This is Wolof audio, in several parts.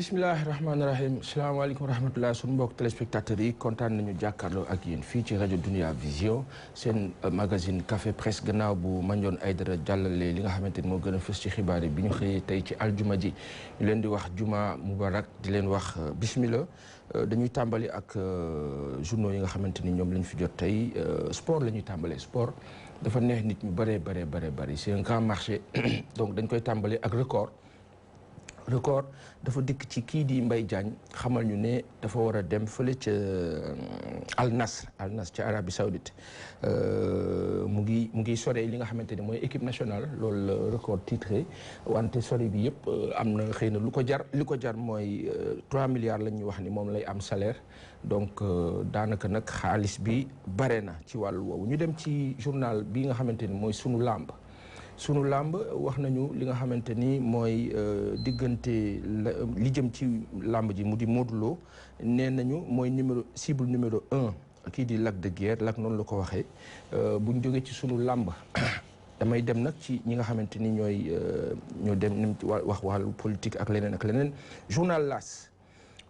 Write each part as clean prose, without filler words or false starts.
bismillahirrahmanirrahim. Salaamaaleykum wa rahmatulah sunu mbokk téléspectateurs yi kontaan nañu jàkkaarloo ak yéen fii ci rajo Dunia Vision seen magazine café presse gannaaw bu Mandione Aidara jàllale li nga xamante ni moo gën a fës ci xibaar yi bi ñu xëyee tey ci aljuma ji ñu leen di wax juma mubarak di leen wax bismillah dañuy tàmbali ak journaux yi nga xamante ni ñoom lañ fi jot tey sport la ñuy tàmbalee sport dafa neex nit ñu bëree c'est un grand marché donc dañ koy tàmbali ak record dafa dikk ci kii di Mbaye Diagne xamal ñu ne dafa war a dem fële ca Al Nassr ca Arabie Saoudite mu ngi sore li nga xamante ne mooy équipe nationale loolu la record titré wante sore bi yëpp am na xëy na lu ko jar mooy 3 milliards lañ ñu wax ni moom lay am salaire donc daanaka nag xaalis bi bare na ci wàllu woowu ñu dem ci journal bi nga xamante ni mooy sunu làmb wax nañu li nga xamante ni mooy diggante li jëm ci làmb ji mu di Modou Lo nee nañu mooy cible numéro 1 kii di Lac de Guiers Lac noonu la ko waxee bu ñu jógee ci sunu làmb damay dem nag ci ñi nga xamante ni ñoo dem wax wàllu politique ak leneen journal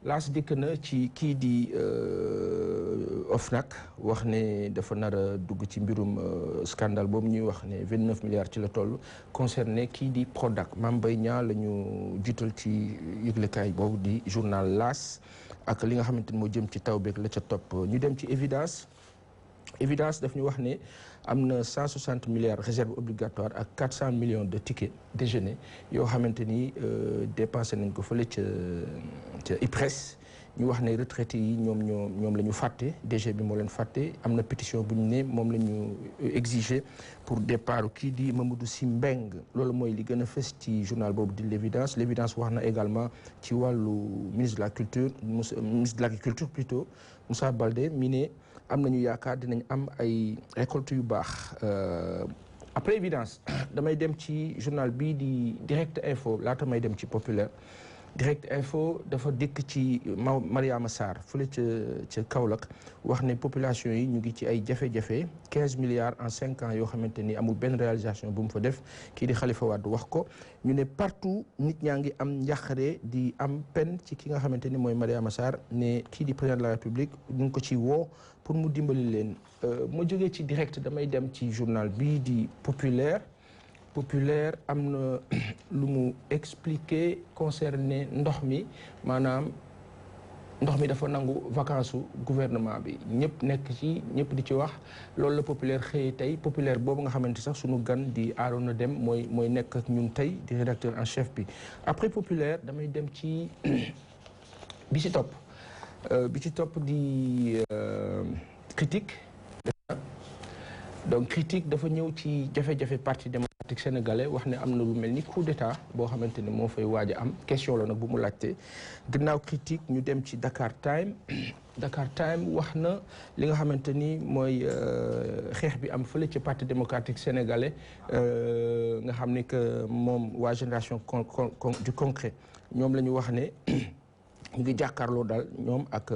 L'As dikk na ci kii di OFNAC wax ne dafa nar a dugg ci mbirum scandale boobu ñuy wax ne 29 milliards ci la toll concerné kii di Prodac Mame Mbaye Niang la ñu jiital ci yëglekaay boobu di journal L'As ak li nga xamante ni moo jëm ci taw beeg la ca topp ñu dem ci évidence daf ñu wax ne am na 160 milliards réserve obligatoire ak 400 millions de tickets déjeuner yoo xamante ni dépensé nañ ko fële ca Presse ñu wax ne retraités yi ñoom la ñu fàtte DG bi moo leen fàtte am na pétition bu ñu ne moom la ñu exiger pour départ kii di Mamadou Sy Mbengue loolu mooy li gën a fës ci journal boobu di l'évidence wax na également ci wàllu ministre de l'agriculture plutôt Moussa Baldé mi ne am nañu yaakaar dinañ am ay récolte yu baax après évidence damay dem ci journal bii di Direct Info laata may dem ci Populaire Direct Info dafa dikk ci Mariama Sarr fële ca Kaolack wax ne population yi ñu ngi ci ay jafe-jafe 15 milliards en 5 ans yoo xamante ni amul benn réalisation bu mu fa def kii di Khalifa Wade wax ko ñu ne partout nit ñaa ngi am njàqare di am peine ci ki nga xamante ni mooy Mariama Sarr ne kii di président de la République ñu ngi ko ci woo pour mu dimbali leen ma jógee ci Direct damay dem ci journal bii di Populaire am na lu mu expliqué concerné ndox mi maanaam ndox mi dafa nangu vacances su gouvernement bi ñëpp di ci wax loolu la Populaire xëyee tey Populaire boobu nga xamante sax sunu gan di Arona Dem mooy nekk ak ñun tey di rédacteur en chef bi après Populaire damay dem ci bi ci topp di critique donc critique dafa ñëw ci jafe-jafe parti démocratique sénégalais wax ne am na lu mel ni coup d'état boo xamante ne moo fay waaj a am question la nag bu mu laajte gannaaw critique ñu dem ci Dakar Time wax na li nga xamante ni mooy xeex bi am fële ci parti démocratique sénégalais nga xam ne que moom waa génération du concret ñoom la ñu wax ne ñu ngi jàkkaarloo daal ñoom ak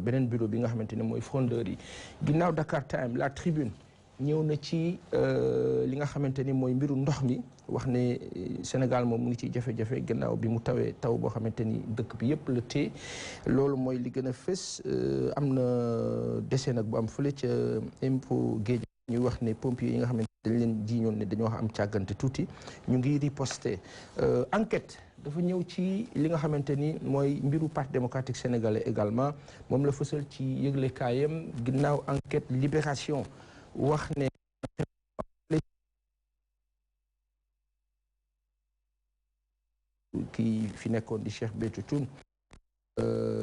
beneen bureau bi nga xamante ne mooy frondeur yi ginnaaw Dakar Time La Tribune ñëw na ci li nga xamante ni mooy mbiru ndox mi wax ne Sénégal moom mu ngi ci jafe-jafe gannaaw bi mu tawee taw boo xamante ni dëkk bi yëpp la tee loolu mooy li gën a fës am na dese nag bu am fële ca impôt géej ñuy wax ne pompiers yi nga xamante dañ leen jiiñoon ne dañoo am càggante tuuti ñu ngi riposté enquête dafa ñëw ci li nga xamante ni mooy mbiru parti démocratique sénégalais également moom la fësal ci yëglekaayam ginnaaw enquête libération wax ne kii fi nekkoon di Cheikh Béthio Thioune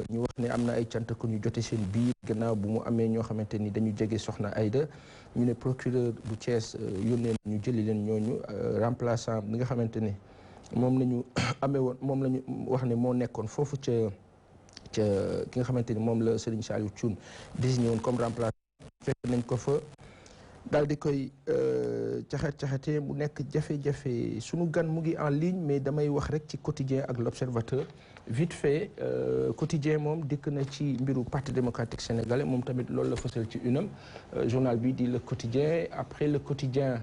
ñu wax ne am na ay cant ko ñu jote seen biir gannaaw bu mu amee ñoo xamante ni dañu jege soxna Aïda ñu ne procureur bu Thiès yónnee ñu jëli leen ñooñu remplaçant bi nga xamante ni moom la ñu amee woon moom la ñu wax ne moo nekkoon foofu ca ki nga xamante ni moom la Serigne Saliou Thioune désigné woon comme remplaçant fekk nañ ko fa daal di koy caxate mu nekk jafe-jafe sunu gan mu ngi en ligne mais damay wax rek ci quotidien ak l'observateur vite fait quotidien moom dikk na ci mbiru parti démocratique sénégalais moom tamit loolu la fësal ci unam journal bi di le quotidien après le quotidien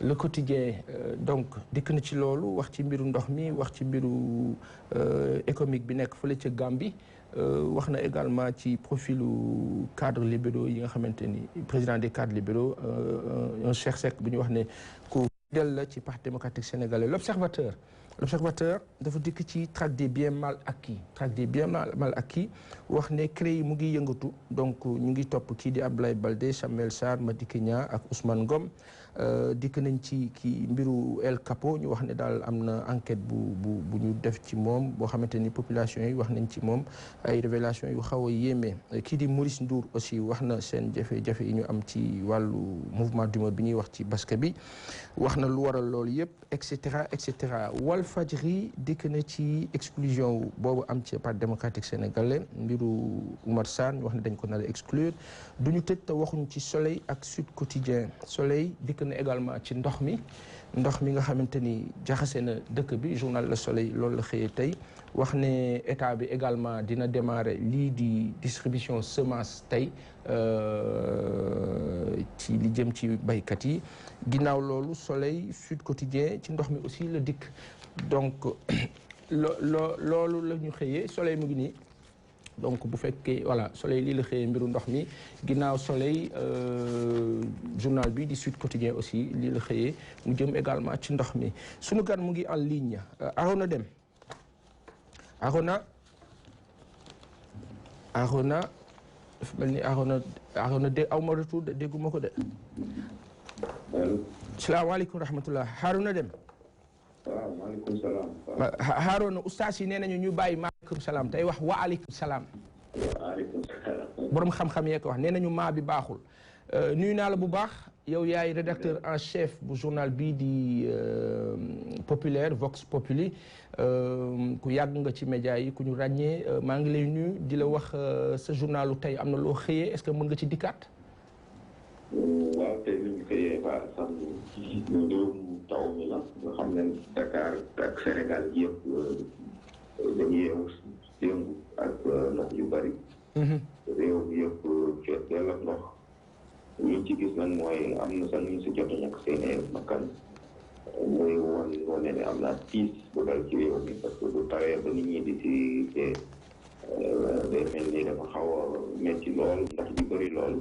le quotidien donc dikk na ci loolu wax ci mbiru ndox mi wax ci mbiru économique bi nekk fële ca Gambie wax na également ci profilu cadre libéraux yi nga xamante ni président des cadres libéraux un Cheikh Seck bu ñu wax ne ku del la ci parti démocratique sénégalais l'observateur dafa dikk ci traque des biens mal acquis wax ne CREI yi mu ngi yëngatu donc ñu ngi topp kii di Abdoulaye Baldé Samuel Sarr Madické Niang ak Ousmane Ngom dikk nañ ci kii mbiru El Capo ñu wax ne daal am na enquête bu ñu def ci moom boo xamante ni population yi wax nañ ci moom ay révélation yu xaw a yéeme kii di Maurice Ndour aussi wax na seen jafe-jafe yi ñu am ci wàllu mouvement d'humeur bi ñuy wax ci basket bi wax na lu waral loolu yëpp et cetera Walfadjri dikk na ci exclusion boobu am ci parti démocratique sénégalais mbiru Oumar Sane ñu wax ne dañ ko nar a exclure du ñu tëj te waxuñu ci Soleil ak Sud Quotidien Soleil dikk na également ci ndox mi nga xamante ni jaxase na dëkk bi journal Le Soleil loolu la xëyee tey wax ne état bi également dina démarrer lii di distribution semence tey ci li jëm ci baykat yi ginnaaw loolu Soleil Sud Quotidien ci ndox mi aussi la dikk donc loolu la ñu xëyee Soleil mu ngi nii donc bu fekkee voilà Soleil lii la xëyee mbiru ndox mi ginnaaw Soleil journal bi di Sud Quotidien aussi lii la xëyee mu jëm également ci ndox mi sunu gan mu ngi en ligne Arona Deme Arona dafa mel ni Arona de aw ma retour de dégguma ko de salaamaaleykum rahmatullah Arona Deme waaw maaleykum salaam. Harouna ustaas yi nee nañu ñu bàyyi maaleykum salaam tey wax waaleykum salaam. waaleykum salaam. borom xam-xam yee ko wax nee nañu maa bi baaxul. nuyu naa la bu baax yow yaay rédacteur en chef bu journal bii di populaire Vox Populi ku yàgg nga ci média yi ku ñu ràññee maa ngi lay nuyu di la wax sa journalu tey am na loo xëyee est-ce que mën nga ci dikkaat. waaw tey li ñu xëyee waa sax mbirum taw mi la nga xam ne Dakar ak Sénégal yëpp dañuy yeewu démb ak ndox yu bari. réew mi yëpp fees dell ak ndox liñ ci gis nag mooy am na sax ñu si jot a ñàkk seen bakkan muy wane ne am na tiis bu dal ci réew mi parce que du tawee ba nit ñi di si day mel ni dafa xaw a metti lool ndox yu bëri lool.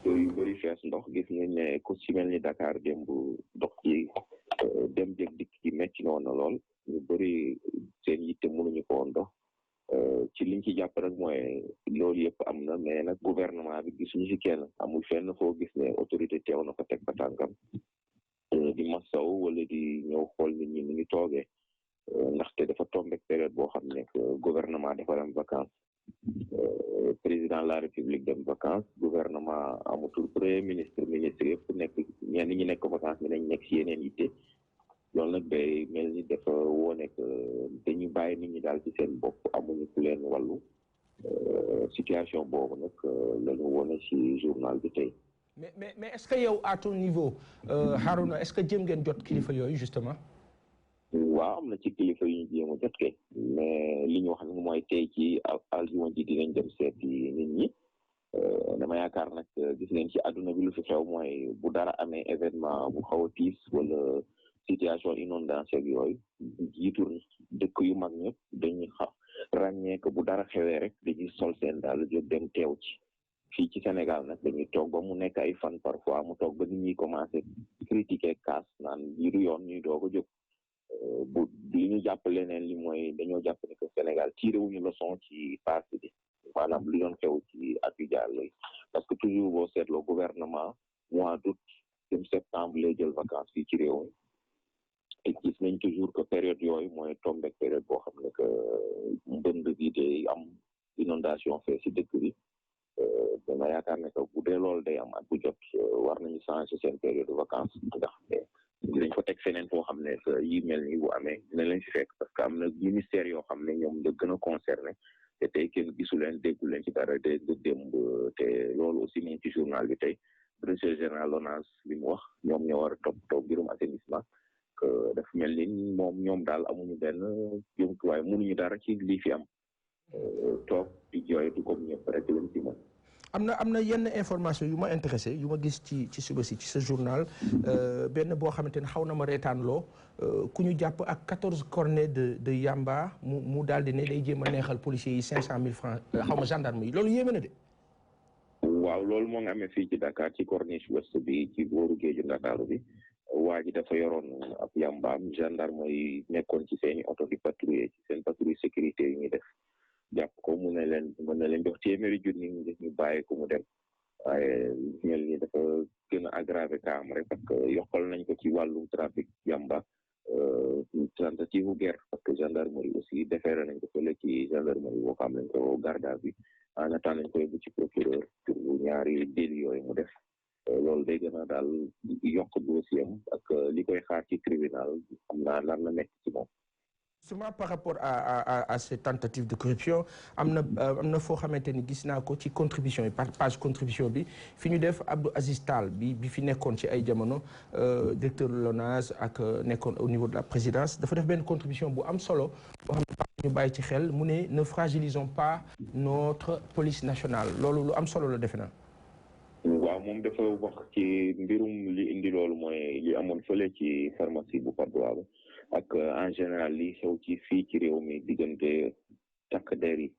yu bëri fees ndox gis ngeen ne ku ci mel ni Dakar démb ndox ci dem jëg dikk ci metti noonu na lool ñu bëri seen yitte mënuñu ko woon dox ci liñ ci jàpp nag mooy loolu yëpp am na mais nag gouvernement bi gisuñu ci kenn amul fenn foo gis ne autorité teew na ko teg ba tànkam di masaw wala di ñëw xool nit ñi ni ñu toogee ndaxte dafa tombé période boo xam ne gouvernement dafa dem vacances président de la république dem vacances gouvernement amatul premier ministre yëpp nekk ñenn ñi nekk vacances mi nañ nekk ci yeneen yitte loolu nag day mel ni dafa wone que dañu bàyyi nit ñi daal ci seen bopp amuñu ku leen wàllu situation boobu nag la ñu wone ci journal bi tey. mais est-ce que yow à ton niveau Harouna est-ce que jëm ngeen jot kilifa yooyu justement. waaw am na ci kilifa yu ñu jéem a jot ke mais li ñu wax nag mooy tey ci aljuma ji dinañ dem seeti nit ñi dama yaakaar nag gis ngeen ci àdduna bi lu fi xew mooy bu dara amee événement bu xaw a tiis wala situation inondation yooyu jiitu dëkk yu mag ñëpp dañuy ràññee que bu dara xewee rek dañuy sol seen daal jóg dem teew ci fii ci Sénégal nag dañuy toog ba mu nekk ay fan parfois mu toog ba nit ñi commencé critiquer kaas naan lii du yoon ñuy doog a jóg bu li ñu jàpp leneen li mooy dañoo jàpp ne que Sénégal tiré wuñu leçon ci passé bi maanaam li doon xew ci at yu jaar lay parce que toujours boo seetloo gouvernement mois d'août dem septembre lay jël vacances fii ci réew mi te gis nañ toujours que période yooyu mooy tombé période boo xam ne que mbënd bi day am inondation fee si dëkk bi dama yaakaar ne que bu dee loolu day am at bu jot war nañu changer seen période de vacances ndax dinañ ko teg feneen foo xam ne yi mel ni bu amee dina leen si fekk parce que am na ministère yoo xam ne ñoom la gën a concerné te tey kenn gisu leen déggu leen ci dara de démb te loolu aussi mu ci journal bi tey directeur général LONASE li mu wax ñoom ñoo war a toppatoo mbirum assainissement que dafa mel ni ñoom daal amuñu benn jumtuwaay mënuñu dara ci lii fi am toog di jooytu comme ñëpp rek lañ ci mën. am na yenn information yu ma intéressé yu ma gis ci suba si ci sa journal benn boo xamante ne xaw na ma reetaanloo ku ñu jàpp ak 14 cornets de yamba mu daal di ne day jéem a neexal policiers yi 500 000 francs xaw ma gendarme yi loolu yéeme na de. waaw loolu moo nga amee fii ci Dakar ci corniche ouest bi ci booru géeju Ndakaaru bi waa ji dafa yoroon ab yambaam gendarme yi nekkoon ci seeni oto di patrouiller ci seen patrouille sécurité yi ñuy def jàpp ko mën na leen jox téeméeri junni ñu bàyyi ko mu dem waaye mel ni dafa gën a aggravé kaam rek parce que yokkal nañ ko ci wàllum trafic yamba tentative u guerre parce que gendarmerie aussi déféré nañ ko fële ci gendarmerie boo xam nañ ko garde à vue en attendant nañ ko yóbbu ci procureur pour ñaari délit yooyu mu def loolu day gën a daal yokk dossier am ak li koy xaar ci tribunal xam naa lan la nekk ci moom. Justement par rapport à ces tentatives de corruption am na foo xamante ni gis naa ko ci contribution yi page contribution bi fi ñu def Abdou Aziz Tall bi fi nekkoon ci ay jamono directeur de l'ONAS ak nekkoon au niveau de la présidence dafa def benn contribution bu am solo boo xam ne ñu bàyyi ci xel mu ne fragilisons pas notre police nationale loolu lu am solo la defe naa. waaw moom dafa wax ci mbirum li indi loolu mooy li amoon fële ci pharmacie bu Patte d'Oie ak en général li xew ci fii ci réew mi diggante takk der yi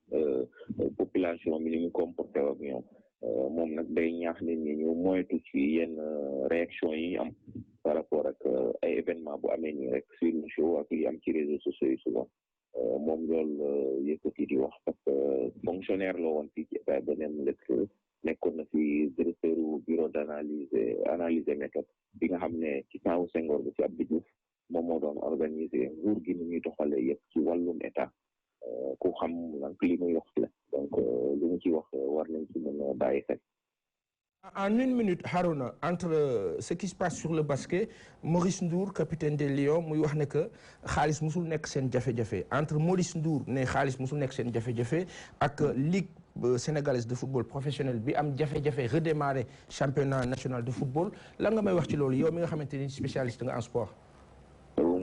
population bi ni ñu comporté ak ñoom moom nag day ñaax nit ñi ñu moytu ci yenn réaction yi am par rapport ak ay événement bu amee nii rek sur le show ak li am ci réseaux sociaux yi souvent moom loolu yëkkati di wax parce que fonctionnaire la woon fii ci état beneen lecture nekkoon na fi directeur bureau d'analyse méthode bi nga xam ne ci temps Senghor bi ci Abdou Diouf moom moo doon organiser nguur gi ni ñuy doxalee yëpp ci wàllum état ku xam nag li muy wax la donc li mu ci wax war nañ ci mën a bàyyi xel. En une minute Harouna entre ce qui se passe sur le basket Maurice Ndour capitaine des Lions muy wax ne que xaalis musul nekk seen jafe-jafe entre Maurice Ndour ne xaalis musul nekk seen jafe-jafe ak ligue sénégalaise de football professionnel bi am jafe-jafe redémarrer championnat national de football lan nga may wax ci loolu yow mi nga xamante ni spécialiste nga en sport.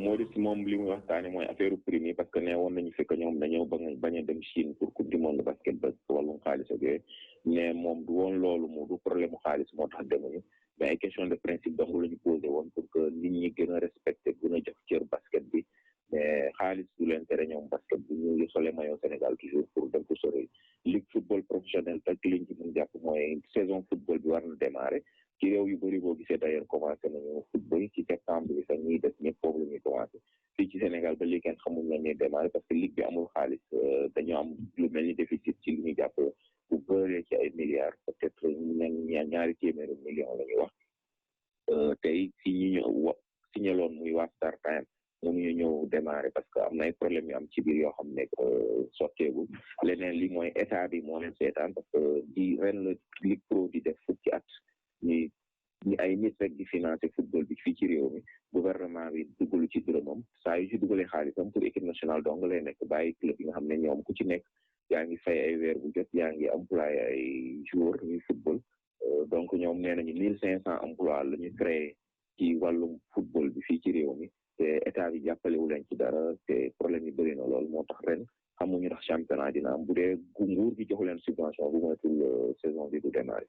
Maurice moom li muy waxtaane mooy affaire prime yi parce que ne woon nañu fekk ñoom dañoo bañ a dem Chine pour coupe du monde basket ba wàllum xaalis ak yooyu mais moom du woon loolu moo du problème mu xaalis moo tax demuñu mais ay question de principe donc la ñu posé woon pour que nit ñi gën a respecté gën a jox cër basket bi mais xaalis du leen tere ñoom basket bi ñu ngi sole maillot Sénégal toujours pour dem ko sori ligue football professionnel tak liñ ci mën jàpp mooy saison football bi war na démarrer ci réew yu bëri boo gisee d'ailleurs commencé nañu football ci septembre bi sax ñuy def ñëpp foofu la ñuy commencé fii ci Sénégal ba léegi kenn xamul na ñuy démarrer parce que ligue bi amul xaalis dañoo am lu mel ni déficit ci li ñuy jàpp bu bëree ci ay milliards peut-être ñaari téeméeri millions la ñuy wax tey si ñu signaloon muy waa Star Time mënuñu ñëw démarrer parce que am na ay problèmes yu am ci biir yoo xam ne sotteegul leneen li mooy état bi moo leen seetaan parce que di ren la ligue pro di def fukki at ñi ay nit rek di financer football bi fii ci réew mi gouvernement bi dugalu ci dërëmam saa yu ci dugalee xaalisam pour équipe nationale donc lay nekk bàyyi club yi nga xam ne ñoom ku ci nekk yaa ngi fay ay weer bu jot yaa ngi employé ay joueurs ñuy football donc ñoom nee nañu 1500 emplois la ñu créé ci wàllum football bi fii ci réew mi te état bi jàppalewu leen ci dara te problème yi bëri na lool moo tax ren xamuñu ndax championnat dina am bu dee nguur gi joxu leen subvention bu moytul saison bi du démarrer.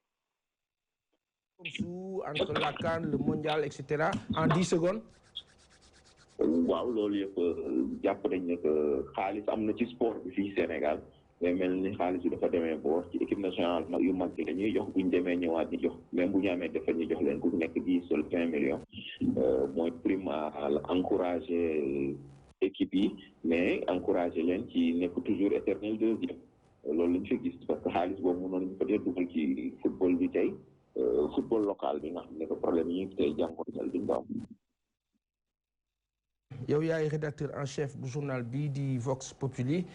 Entre la CAN, le mondial, etc. En 10 secondes. waaw loolu yëpp jàpp nañ ne que xaalis am na ci sport bi fii Sénégal mais mel ni xaalis bi dafa demee boor ci équipe nationale yu mag bi dañuy jox bu ñu demee ñëwaat di jox même bu ñu amee defar ñu jox leen ku nekk 10 millions mooy prime à encourager équipe yi mais encourager leen ci nekk toujours éternel deuxième loolu lañ fi gis parce que xaalis boobu mënoon nañu peut-être dugal ci football bi tey football local bi nga xam ne que problème yi ñu tey jànkuwanteel duñ ko am. yow yaay rédacteur en chef bu journal bii di Vox Populi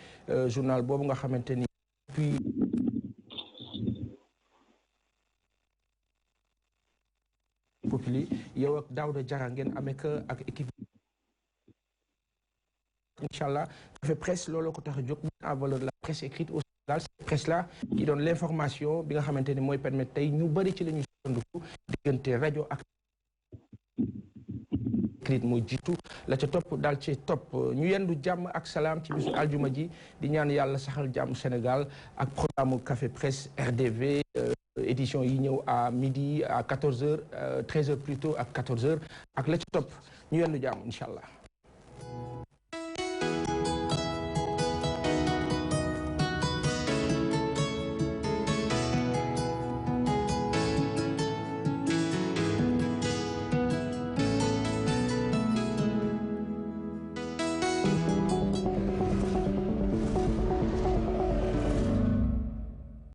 journal boobu nga xamante ni puis Populi yow ak Daouda Diarra ngeen amee ak équipe inchallah fait presse looloo ko tax a jóg en valeur la presse écrite au Sénégal cette presse là qui donne l'information bi nga xamante ni mooy permettre tey ñu bëri ci la ñuy sondiku diggante rajo ak écrite moo jiitu la ca topp daal ci topp ñu yendu jàmm ak salaam ci bisu aljuma ji di ñaan yàlla saxal jàmm Sénégal ak programme Café Presse RDV édition yi ñëw à midi à 14h 13h plutôt ak 14h ak la ca topp ñu yendu jàmm incha allah.